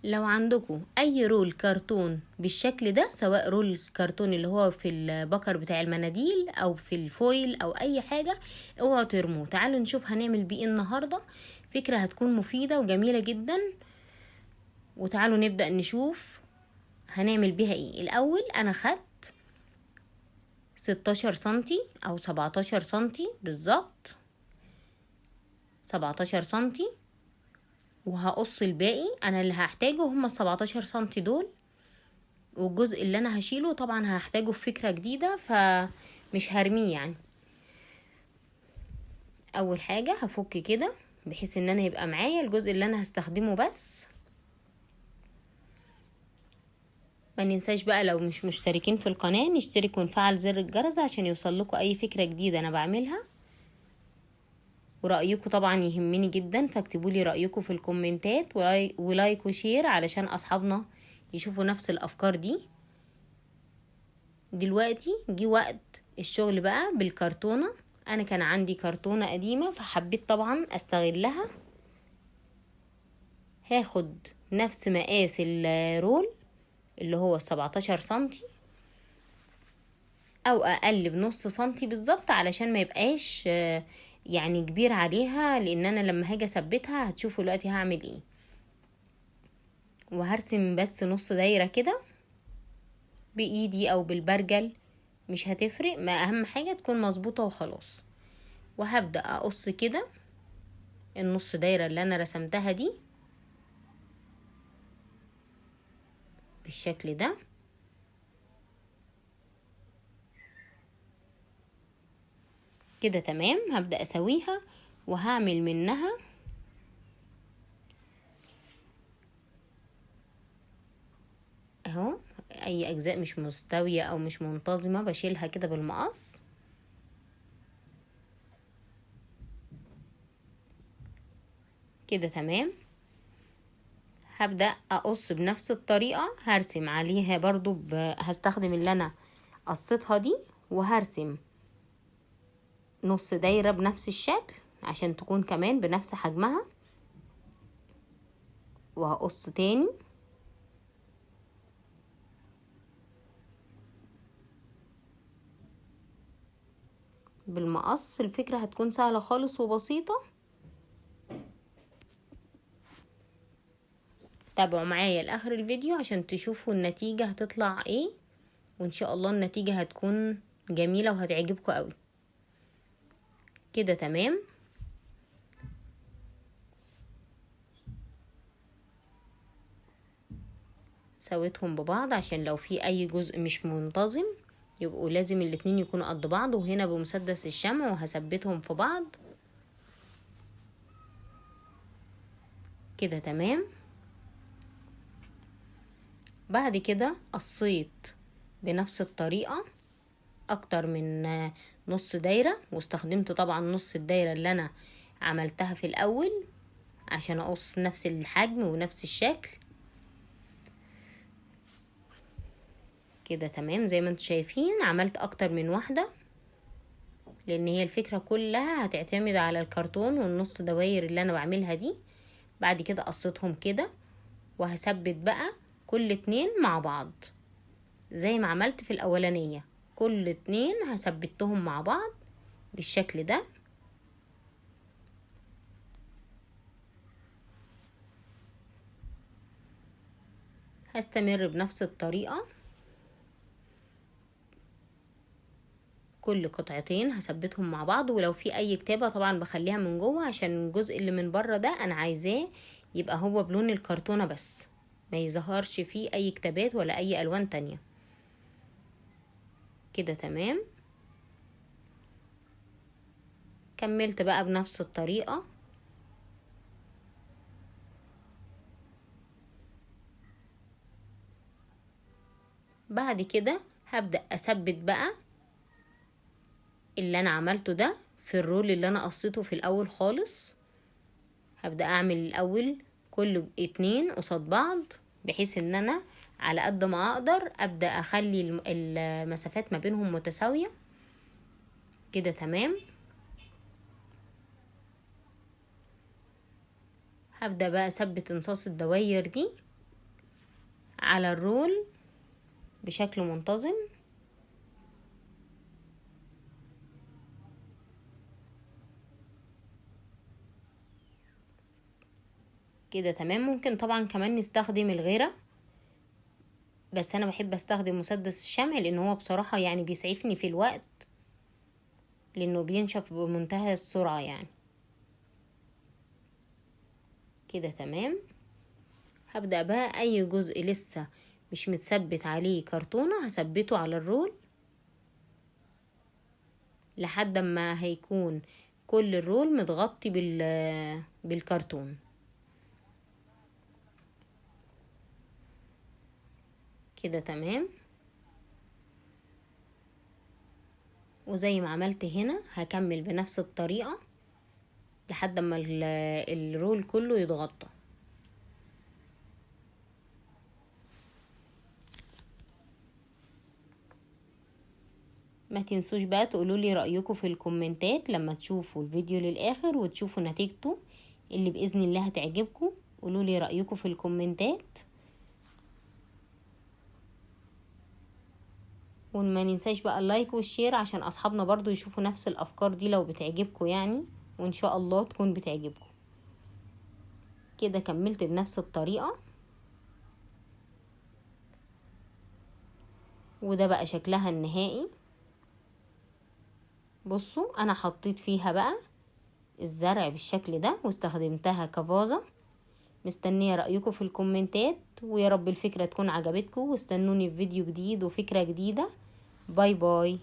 لو عندكم اي roll كرتون بالشكل ده، سواء roll كرتون اللي هو في البكر بتاع المناديل او في ال foil او اي حاجة، اوعوا ترموه. تعالوا نشوف هنعمل بيه النهاردة، فكرة هتكون مفيدة وجميلة جدا. وتعالوا نبدأ نشوف هنعمل بيها ايه. الاول انا خدت 16 سنتي او 17 سنتي بالظبط، 17 سنتي، وهقص الباقي. انا اللي هحتاجه هما 17 سنتي دول، والجزء اللي انا هشيله طبعا هحتاجه في فكرة جديدة فمش هرميه يعني. اول حاجة هفك كده بحيث ان انا يبقى معايا الجزء اللي انا هستخدمه بس. ما ننساش بقى لو مش مشتركين في القناة نشترك ونفعل زر الجرس عشان يوصل لكم اي فكرة جديدة انا بعملها. ورأيكم طبعا يهمني جدا، فاكتبوا لي رأيكم في الكومنتات و like و share علشان اصحابنا يشوفوا نفس الافكار دي. دلوقتي جه وقت الشغل بقى بالكرتونة. انا كان عندي كرتونة قديمة فحبيت طبعا استغلها. هاخد نفس مقاس ال roll اللي هو 17 سنتي او اقل بنص سنتي بالظبط، علشان ما يبقاش يعني كبير عليها، لان انا لما هاجي اثبتها هتشوفوا دلوقتي هعمل ايه. وهرسم بس نص دايرة كده بايدي او بالبرجل، مش هتفرق، ما اهم حاجة تكون مظبوطة وخلاص. وهبدأ اقص كده النص دايرة اللي انا رسمتها دي بالشكل ده. كده تمام. هبدأ اسويها وهعمل منها اهو اي اجزاء مش مستوية او مش منتظمة بشيلها كده بالمقص. كده تمام. هبدأ اقص بنفس الطريقة، هرسم عليها برضو هستخدم اللي انا قصيتها دي، وهرسم نص دايرة بنفس الشكل عشان تكون كمان بنفس حجمها. وهقص تاني بالمقص. الفكرة هتكون سهلة خالص وبسيطة. تابعوا معايا لآخر الفيديو عشان تشوفوا النتيجة هتطلع ايه، وان شاء الله النتيجة هتكون جميلة وهتعجبكم قوي. كده تمام. سويتهم ببعض عشان لو في اي جزء مش منتظم يبقوا لازم الاتنين يكونوا قد بعض. وهنا بمسدس الشمع وهثبتهم في بعض. كده تمام. بعد كده قصيت بنفس الطريقة اكتر من نص دايرة، واستخدمت طبعا نص الدايرة اللي انا عملتها في الاول عشان اقص نفس الحجم ونفس الشكل. كده تمام. زي ما انتم شايفين عملت اكتر من واحدة، لان هي الفكرة كلها هتعتمد على الكرتون والنص دواير اللي انا بعملها دي. بعد كده قصيتهم كده، وهثبت بقى كل اتنين مع بعض زي ما عملت في الاولانية. كل اتنين هثبتهم مع بعض بالشكل ده. هستمر بنفس الطريقة، كل قطعتين هثبتهم مع بعض. ولو في اي كتابة طبعا بخليها من جوه، عشان الجزء اللي من بره ده انا عايزاه يبقى هو بلون الكرتونة بس، ما يظهرش فيه اي كتابات ولا اي الوان تانية. كده تمام. كملت بقى بنفس الطريقة. بعد كده هبدأ اثبت بقى اللي انا عملته ده في الرول اللي انا قصيته في الاول خالص. هبدأ اعمل الاول كل اتنين قصاد بعض، بحيث ان انا على قد ما اقدر ابدأ اخلي المسافات ما بينهم متساوية. كده تمام. هبدأ بقى اثبت انصاص الدواير دي. على ال roll بشكل منتظم. كده تمام. ممكن طبعا كمان نستخدم الغيرة، بس انا بحب استخدم مسدس الشمع لان هو بصراحة يعني بيسعفني في الوقت، لانه بينشف بمنتهى السرعة يعني. كده تمام. هبدأ بقى اي جزء لسه مش متثبت عليه كرتونة هثبته على ال roll لحد ما هيكون كل ال roll متغطي بالكرتون. كده تمام. وزي ما عملت هنا هكمل بنفس الطريقة لحد ما ال roll كله يتغطى. ما تنسوش بقى تقولوا لي رأيكم في الكومنتات لما تشوفوا الفيديو للآخر وتشوفوا نتيجته اللي بإذن الله هتعجبكم. قولوا لي رأيكم في الكومنتات، وما ننساش بقى ال like وال share عشان اصحابنا برضو يشوفوا نفس الافكار دي لو بتعجبكم يعني، وان شاء الله تكون بتعجبكم. كده كملت بنفس الطريقة، وده بقى شكلها النهائي. بصوا انا حطيت فيها بقى الزرع بالشكل ده واستخدمتها كفازة. مستنية رأيكم في الكومنتات، ويا رب الفكرة تكون عجبتكم، واستنوني في فيديو جديد وفكرة جديدة. bye bye.